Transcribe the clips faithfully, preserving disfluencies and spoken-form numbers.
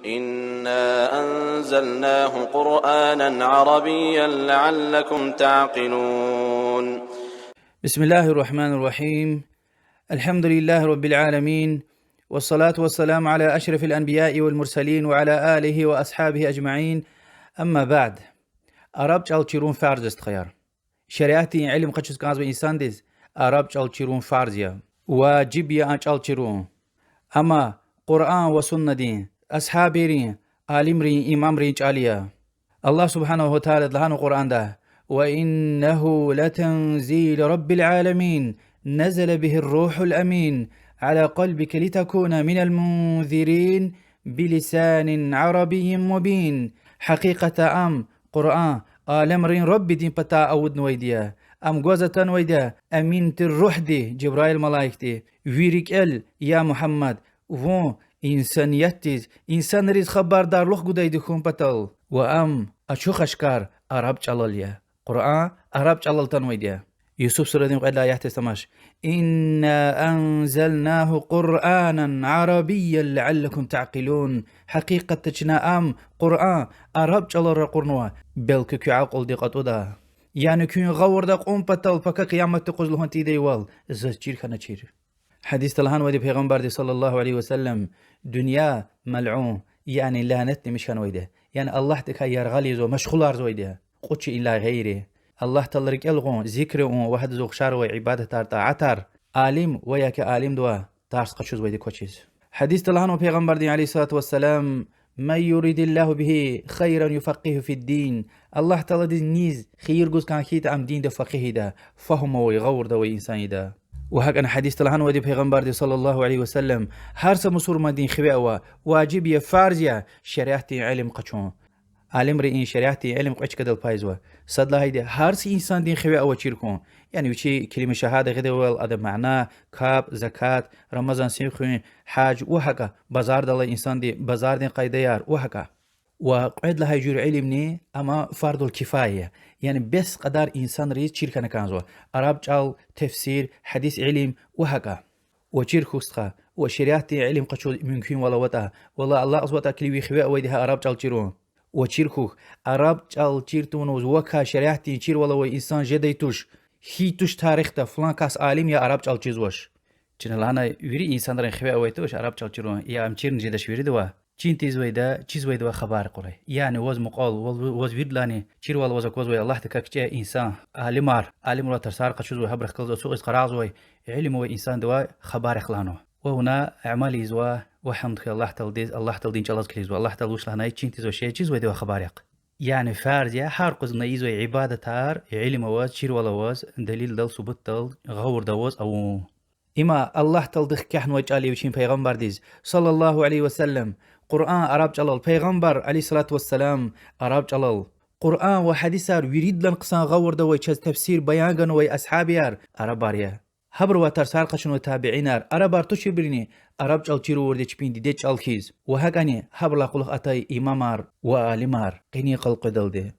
إنا أنزلناه قرآنا عربيا لعلكم تعقلون. بسم الله الرحمن الرحيم. الحمد لله رب العالمين. والصلاة والسلام على أشرف الأنبياء والمرسلين وعلى آله وأصحابه أجمعين. أما بعد. Араб чӀал чирун фарз я, стхаяр. Шариатдин илим къачуз кӀанзавай инсандиз араб чӀал чирун фарз я. Важиб я а чӀал чирун. Амма Къуръан ва суннадин, асгьабийрин, алимрин, имамрин чӀал я. Аллагь سبحانه وتعالىди лагьанва Къуръанда: وإنه لتنزيل رب العالمين نزل به الروح الأمين على قلبك لتكون من المنذرين بلسان عربي مبين. Гьакъикъатда ам, Къуръан, алемрин Раббидин патай авуднавайди я. Ам гваз атанвайди я Амин тир Руьгьди, Жабраил малаикди, ви рикӀел, я Мугьаммад, вун инсаниятдиз, инсанриз хабардарлух гудайди хьун патал. Ва ам ачух-ашкар араб чӀалал я. Къуръан араб чӀалал атанвайди я. Юсуф сурадин кьвед лагьай аятдиз тамаш: إنا أنزلناه قرآنا عربيا لعلكم تعقلون. Гьакъикъатда чна ам, Къуръан, араб чӀалал ракъурнава, белки куь акьулди кьатӀуда. Яни куьн гъавурда кьун патал, пака къияматдин юкъуз лугьун тийидайвал, заз чир хьаначир. Гьадисда лагьанвайди Пайгъамбарди صلى الله عليه وسلم: дуьнья малъун, яни лянетламиш хьанвайди я, яни Аллагьдикай яргъал ийизва, машгъуларзавайди я, кьуд шейинилай гъейри: Аллагь Таалади рикӀел гъун, зикр авун ва гьадаз ухшар авай ибадатар, тӀаатар, алим ва я ки алимдивай тарс къачузвайди квачиз. Гьадисда лагьанва Пайгъамбарди عليه الصلاة والسلام: من يرد الله به خيرا يفقهه في الدين. Аллагь Тааладиз низ хийир гуз кӀан хьайитӀа, ам динда факъигь ийида, фагьум авай, гъавурда авай инсан ийида. Ва гьакӀни гьадисда лагьанвайди Пайгъамбарди صلى الله عليه وسلم: гьар са мусурмандин хиве ава, важиб я, фарз я шариатдин илим къачун. Алимри и шариатдин илим кьве чкадал пайзава. Сад лагьайди, гьар са инсандин хиве ава чир хьун. Яни вичи келима шагьада гъидайвал, адан мана, капӀ, закат, Рамазан сив хуьн, гьаж ва гьакӀа, базарда алай инсанди базардин къайдаяр ва гьакӀа. Ва кьвед лагьай жуьре илимни, амма фардул кифая я. Яни бес кьадар инсанриз чир хьана кӀанзава араб чӀал, тефсир, гьадис илим ва гьакӀа. Ва чир хьухь, стха, ва шариатдин илим къачуз мумкинвал аватӀа, валлагь, алакьзаватӀа килиг ви хиве авайди гьа араб чӀал чирун. Ва чир хьухь, араб чӀал чир тавунваз вакай шариатдин чирвал авай инсан жедай туш, хьайи туш тарихда флан кас алим я араб чӀал чизвач. Чна лагьанай, вири инсанрин хиве авай туш араб чӀал чирун, я ам чирни жедач виридавай. Чин тийизвайда, чизвайдавай хабар кьурай. Яни ваз мукьвал, вал-, ваз виридалайни чирвал аваз аквазвай Аллагьдикай кичӀе инсан, алимар, алимрилай тарсар къачузвай, гьабурухъ галаз ацукьиз къарагъзавай, илим авай инсандивай хабар хьухь лагьанва. Ва вуна амал ийизва, ва гьамд хьуй Аллагь Тааладиз, Аллагь Тааладин чӀалаз килигзава, Аллагь Таалади вуч лагьанай, чин тийизвай шей чизвайдавай хабар яхъ. Яни фарз я гьар къуз на ийизвай ибадатар илим аваз, чирвал аваз, далилдал, субутдал, гъавурда аваз авун. Има Аллагь Тааладихъ кягьнавай чӀал я вичин Пайгъамбардиз, صلى الله عليه وسلم, Къуръан араб чӀалал, Пайгъамбар, عليه الصلاة والسلام, араб чӀалал. Къуръан ва гьадисар виридалай хъсан гъавурда авай, чаз тафсир, баян ганвай асгьабияр арабар я. Гьабурувай тарсар къачунвай табиинар арабар туширбурни, араб чӀал чирун авурди я чпин диде чӀал хьиз. Ва гьакӀни гьабурулай кьулухъ атай имамар ва алимар къенин къал къведалди.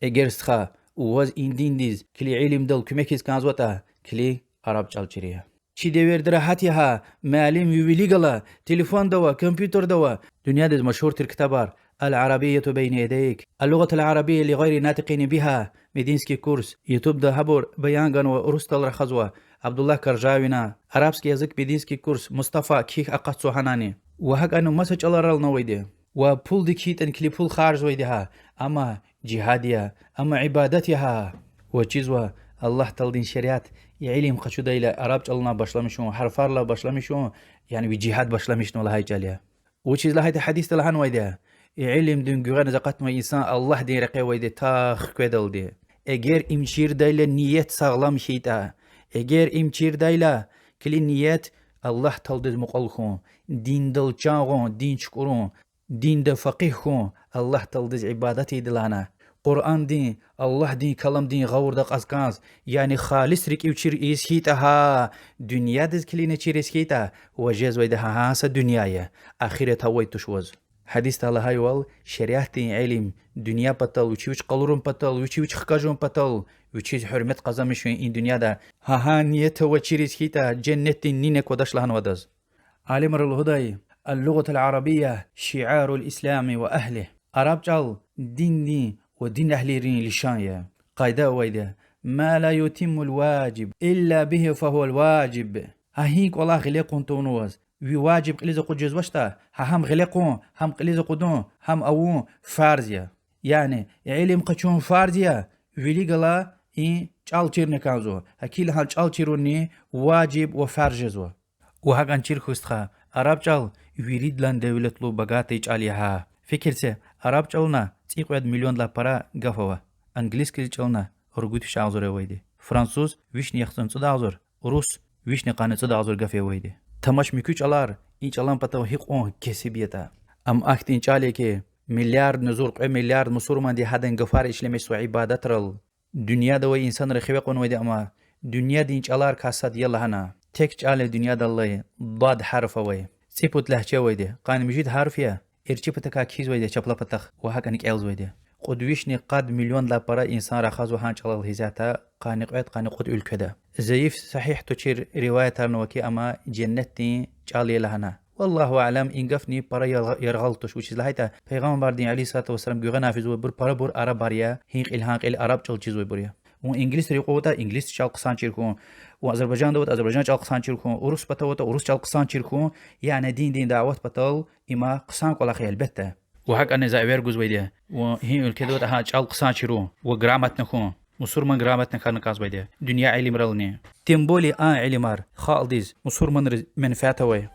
Эгер, стха, ваз и диндиз килиг илимдал куьмекиз кӀанзаватӀа, килиг араб чӀал чир я. Чи девирда регьят я гьа, муаллим ви вилик гала, телефонда ава, компьютерда ава. Дуьньядиз машгьур тир ктабар: العربية بين يديك، اللغة العربية لغير الناطقين بها, мединский курс, ютубда гьабур баян ганва, урусдал рахазва, Абдуллагь Каржавина, арабский язык, мединский курс, Мустафа, кхьихь акъатзава гьанани. Ва гьакӀни маса чӀаларални авайди. Ва пулдик хьайитӀани килиг пул харжзавайди гьа, амма жигьад я, амма ибадат я гьа. Ва чизва, Аллагь Тааладин шариат илим къачудайла араб чӀалалай башламишун, гьарфарилай башламишун, яни ви жигьад башламишнава лагьай чӀал я. Вучиз лагьайтӀа гьадисда лагьанвайди я: илимдин гуьгъуьниз акъатнавай инсан Аллагьдин рекье авайди я та хкведалди. Эгер им чирдайла ният сагълам хьайитӀа, эгер им чирдайла, килиг ният Аллагь Тааладиз мукьвал хьун, диндал чан гъун, дин чукӀурун, динда факъигь хьун, Аллагь Тааладиз ибадат ийидалайни, Къуръандин, Аллагьдин каламдин гъавурда акьаз кӀанз, яни халис рикӀив чир ийиз хьайитӀа гьа, дуьньядиз килигна чириз хьайитӀа, ва жезвайди гьа гьа са дуьнья я, ахират авай туш ваз. Гьадисда лагьайвал, шариатдин илим дуьнья патал, вичи вич къалурун патал, вичи вич хкажун патал, вичиз гьуьрмет къазанмишун и дуьньяда, гьа гьа ният аваз чириз хьайитӀа, женнетдин нине квадач лагьанва адаз. Алимри лугьудай: اللغة العربية شعار الإسلام وأهله. Араб чӀал диндин ва дин агьлийрин лишан я. Къайда авайди я: ما لا يتم الواجب إلا به فهو الواجب. Гьа гьи кӀвалах гъиле кьун тавунваз, ви важиб кьилиз акъуд жезвачтӀа, гьа гьам гъиле кьун, гьам кьилиз акъудун, гьам авун фарз я. Яни илим къачун фарз я, вилик галаз и чӀал чирна кӀанзава. ГьакӀ хьайила гьа чӀал чирунни важиб ва фарз жезва. Ва гьакӀан чир хьухь, стха, араб чӀал виридалай девлетлу, богатый чӀал я гьа. Фикир це, араб чӀална цӀикьвед миллиондилай пара гаф ава, английский чӀална ругуд виш агъзур авайди, француз вишни яхцӀурни цӀуд агъзур, урус вишни къанни цӀуд агъзур гаф авайди. Тамаш муькуь чӀалар, и чӀалан патав гьикьван кесиб ятӀа. Ам ахьтин чӀал я хьи, миллиардни зур, кьве миллиард мусурманди гьадан гафар ишлемишзава ибадатрал. Дуьньяда авай инсанри хиве кьунвайди ам я, дуьньядин чӀаларикай сад я лагьана. Тек чӀал я дуьньядал алай, дад гьарф авай, цӀипуд легьче авайди, къанни муьжуьд гьарф я, эрчӀи патахъай кхьизвайди я чапла патахъ ва гьакӀни кӀелзавайди. Кьуд вишни къад миллиондилай пара инсан рахазва гьа чӀалал гьисятда къанни кьвед, къанни кьуд уьлкведа. Зайиф, сагьигь тушир риваятарни ава хьи, ам женнетдин чӀал я лагьана. والله أعلم, и гафни пара яргъал, яргъал туш, вучиз лагьайтӀа Пайгъамбардин عليه الصلاة والسلام гуьгъуьна физвайбур парабур арабар я, гьи кьил-гьа кьил араб чӀал чизвайбур я. Вун инглисри кьван аватӀа, инглис чӀал хъсан чир хьун, вун азербайжанда аватӀа, азербайжан чӀал хъсан чир хьун, урус патав аватӀа, урус чӀал хъсан чир хьун, яни диндин дават патал има хъсан кӀвалах я, гьелбетда. Ва гьакӀни за эвер гузвайди я, вун гьи уьлкведа аватӀа, гьа чӀал хъсан чирун ва грамотно хьун, мусурман грамотно хьана кӀанзавайди я дуьнья илимрални. Тем более а илимар халкьдиз, мусурманриз менфят авай.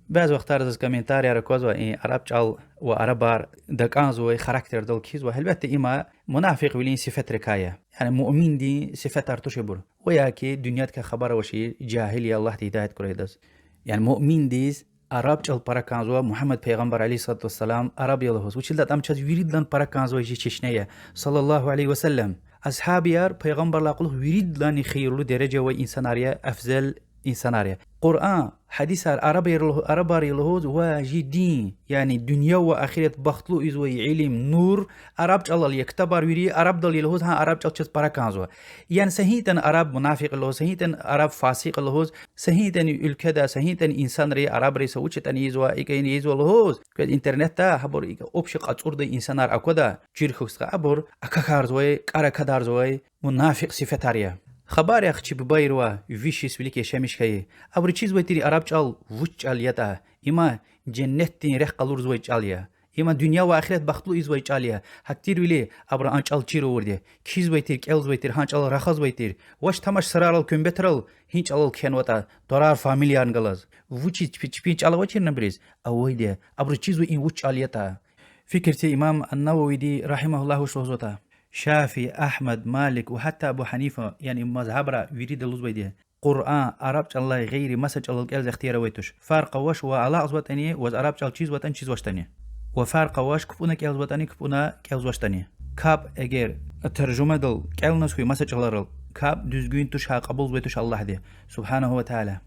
Бязи вахтара заз комментарияр аквазва, и араб чӀал ва арабар такӀанзавай, характердал кхьизва. Гьелбетда, има мунафикьвилин сифетрикай я. Яни муъминдин сифетар туш ибур. Ва я хьи дуьньядикай хабар авачир жагьил я, Аллагьди гьидаят гурай адаз. Яни муъминдиз араб чӀал пара кӀанзава, Мугьаммад пайгъамбар عليه الصلاة والسلام араб я лугьуз. Вучиз лагьайтӀа ам чаз виридалай пара кӀанзавай чи чешне я, صلى الله عليه وسلم. Асгьабияр пайгъамбарлай кьулухъ виридалайни хийирлу дережа авай инсанар я, афзал инсанар я. Къуръан, гьадисар арабар я лугьуз, ва чи дин, яни дуьнья ва ахират бахтлу ийизвай илим, нур, араб чӀалал я, ктабар вири арабдал я лугьуз, гьа араб чӀал чаз пара кӀанзава. Яни са гьинтӀани араб мунафикь лугьуз, са гьинтӀани араб фасикь лугьуз, са гьинтӀани уьлкведа, са гьинтӀани инсанри, арабри са вуч ятӀани ийизва, икӀ ийизва лугьуз, квез интернетда гьабур икӀ общий кьацӀурдай инсанар аквада, чир хьухь, стха, абур акахьарзавай, кӀар акадарзавай мунафикь сифетар я. Хабар яхъ чи бубайри ва виш йис вилик яшамиш хьайи. Абуру чизвай тир араб чӀал вуч чӀал ятӀа. Има женнетдин рехъ къалурзавай чӀал я. Има дуьнья ва ахират бахтлу ийизвай чӀал я. Гьахьтирвиляй абуру а чӀал чир авурди я. Кхьизвай тир, кӀелзавай тир, гьа чӀал рахазвай тир. Вач тамаш сарарал, куьмбетрал гьи чӀалал кхьенватӀа, тӀварар, фамилияр галаз. Вучиз чпи, чпин чӀал авачирни абуруз? Авайди я. Абуру чизва и вуч чӀал ятӀа. Фикир це, имам ан-Нававиди, رحمه الله, вуч лугьузватӀа: Шафии, Агьмад, Малик ва гьатта Абу Гьанифа, яни мазгьабра вирида лугьузвайди я: Къуръан араб чӀалалай гъейри маса чӀалал кӀелиз ихтияр авай туш. Фаркь авач ваз алакьзаватӀани, ваз араб чӀал чизватӀани, чизвачтӀани. Ва фаркь авач кпӀуна кӀелзаватӀани, кпӀуна кӀелзавачтӀани. КапӀ эгер таржумадал кӀелназ хьуй маса чӀаларал, капӀ дуьзгуьн туш, гьа кьабулзавай туш Аллагьди, سبحانه وتعالى.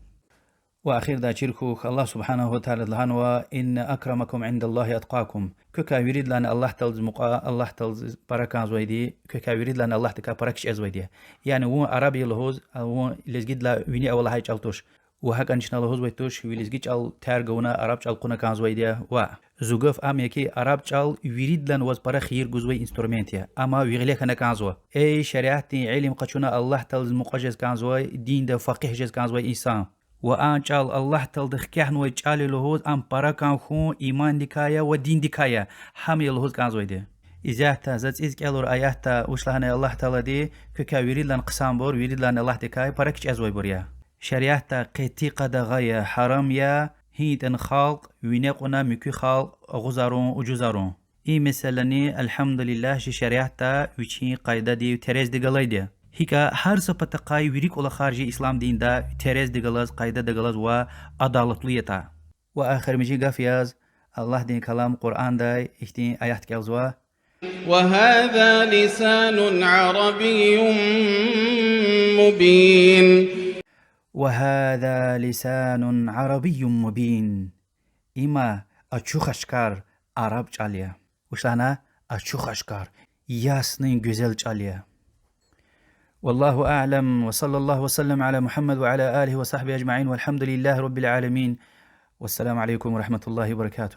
Ва ахирдай чир хьухь, Аллагь سبحانه وتعالى лагьанва: إن أكرمكم عند الله أتقاكم. Квекай виридалайни Аллагь Тааладиз мукьва, Аллагь Тааладиз пара кӀанзавайди, квекай виридалайни Аллагьдикай пара кичӀезвайди я. Яни вун араб я лугьуз, вун лезгидилай вине ава лагьай чӀал туш. Ва гьакӀни чна лугьузвай туш, ви лезги чӀал терг авуна, араб чӀал кьуна кӀанзавайди я. Ва зугаф ам я хьи, араб чӀал виридалайни ваз пара хийир гузвай инструмент я. Амма ви гъиле хьана кӀанзава. Эй шариатдин илим къачуна, Аллагь Тааладиз мукьва жез кӀанзавай, динда факъигь жез кӀанзавай инсан! Ва а чӀал Аллагь Таалади хкягънавай чӀал я лугьуз, ам пара кӀан хьун имандикай я ва диндикай я, гьам я лугьуз кӀанзавайди. Исятда за цӀийиз кӀелур аятда вуч лагьанай Аллагь Таалади: квекай виридалайни хъсанбур виридалайни Аллагьдикай пара кичӀезвайбур я. Шариатда къати къадагъа я, гьарам я гьи ятӀани халкь вине кьуна муькуь халкь агъузарун, ужузарун. И месэлани, الحمد لله, чи шариатда вичин къайдадив терезди галайди я. ГьикӀ гьар са патахъай вири кӀвалахар чи ислам динда терезди галаз, къайдада галаз ва адалатлу ятӀа. Ва эхиримжи гаф яз, Аллагьдин калам Къуръандай ихьтин аят кӀелзава: وهذا لسان عربي مبين. وهذا لسان عربي مبين. Има ачух-ашкар араб чӀал я. Вуч лагьана? Ачух-ашкар, ясный, гуьзел чӀал я. والله أعلم، وصلى الله وسلم على محمد وعلى آله وصحبه أجمعين، والحمد لله رب العالمين. والسلام عليكم ورحمة الله وبركاته.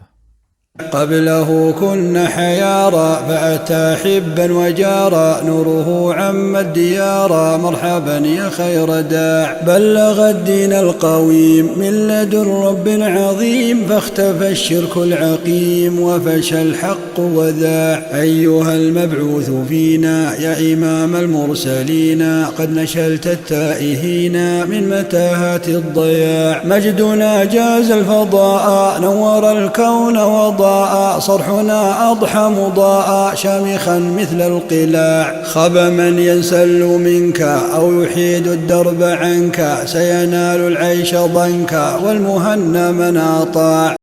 قبله كن حيارى، فأتى حبا وجارى، نوره عم الديار، مرحبا يا خير داع. بلغ الدين القويم من لدن رب عظيم، فاختفى الشرك العقيم، وفشى الحق وذاع. أيها المبعوث فينا يا إمام المرسلين، قد نشلت التائهين من متاهات الضياع. مجدنا جاز الفضاء، نور الكون وضاء، صرحنا أضحى مضاء، شامخا مثل القلاع. خاب من ينسل منك أو يحيد الدرب عنك، سينال العيش ضنكا والمهنا من أطاع.